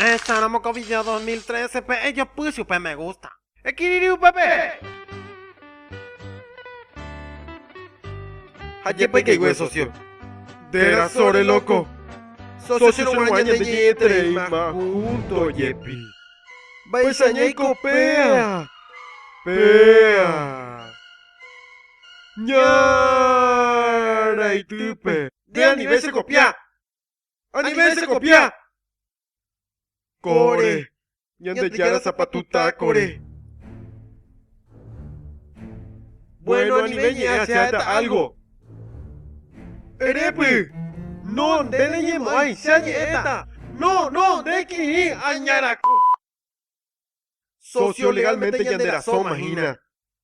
Ehecháramo ko video 2013-pe ejopy chupe me gusta. Ekirirĩ upépe! Ha jepe ikaigue socio. Nde rasóre loko. Socio che rog̃uarã ñande ñe'ẽtereíma junto jepi. Mba'éicha ñaiko péa. Péa. Ñaraitýpe. Nde anive che kopia. Anive che kopia. Kore. Ñandejára zapatuta kore. Bueno, anive ñe'ẽ acheáta algo. Erépy. No, nde neñemo'ãi, che añe'ẽta. No, no, nde kirirĩ, añaraku. Socio legalmente ñande rasóma hína.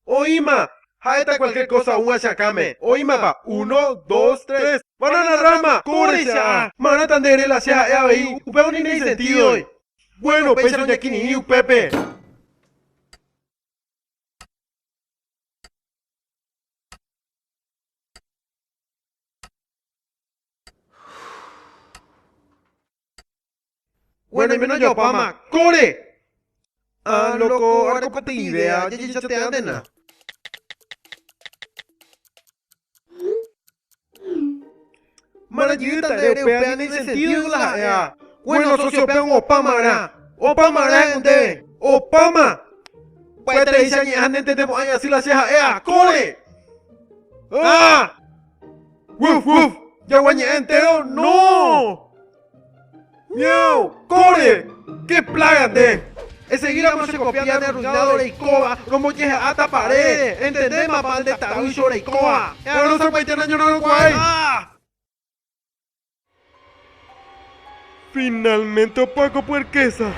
Oĩma! Ha'éta cualquier cosa un achakãme. Oĩmapa? Uno, dos, tres. Banana rama! Kóre che a'a! Marãta nde ere la che ha'e avei, upéva ni naisentídoi. Bueno, péicharõ ñakirirĩ upépe. Bueno, oimérõ ojopáma. ¡Kóre! Ah, loko, areko peteĩ idea, jajechateántena. Marãjeýta nde ere upéva ni sentido la ha'éva. Bueno, socio, upéva opámarã. Opámarã he'õ ndéve. Opáma! Pya'eterei che añe'ã nentendemo'ãi asy la che ha'éva. ¡Kóre! ¡Ah! ¡Wuf, wuf! ¡Jagua ñe'ẽ entero! ¡No! ¡Miau! ¡Kóre! ¡Qué plaga nde! Eseguíramo che copia nde arruinado reikóva, rombojehe'áta parére, entendémapa nde tavýicho reikóva? E'a rosapaite nañorãrokuaái! Finalmente opa ko puerquesa.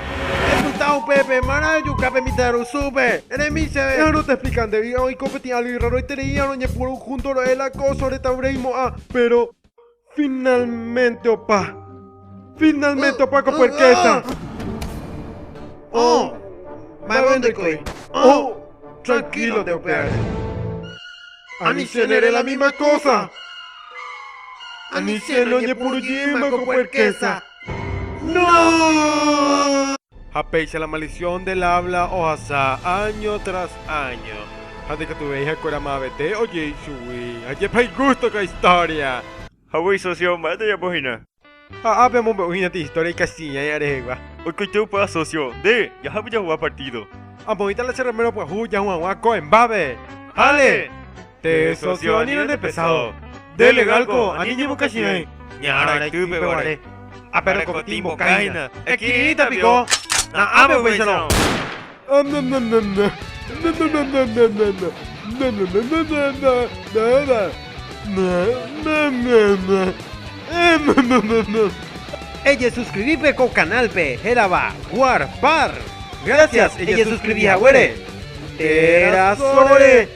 Epyta upépe, marã ejuka pe mitãrusúpe. Eremi chéve. E'a rote-explica ndéve oĩ ko peteĩ algo irraroiterei roñepyrũ junto ro'e la cosa retaureimo'ã, pero Finalmente opa. Finalmente opa ko puerquesa. Oh, mba'eve ndoikói. Oh, tranquilo nde upévare. Anichéne ere la misma cosa. Anichéne oñepyrũ jeýma ko puerquesa. No! Ha péicha la maldición del habla ohasa áño tras áño, ha ndikatuvéi ha'ekuéra mavete ojei chugui. Ajépa igústo ko historia! Ha voi socio, mba'éta ojapo hína? Ha ápe amombe'u hína ti historia ikachiñái rehegua. Oikoite upéva socio, nde, jahápe jahuga partido. Amoĩta la che remero pyahu jahu hag̃ua ko'ẽmbápe. ¡Hale! Te socio, ani nde pesado. Nde legal-ko, ani ñemokachi'ãi. Ña'arãitýpe guare. Ápe rokotĩ mbokáina. Ekirirĩta piko. Na'áme upéicharõ. Ejesuscribípe ko canal-pe hérava Guarpar. Gracias ejesuscribi haguére. Térã sore.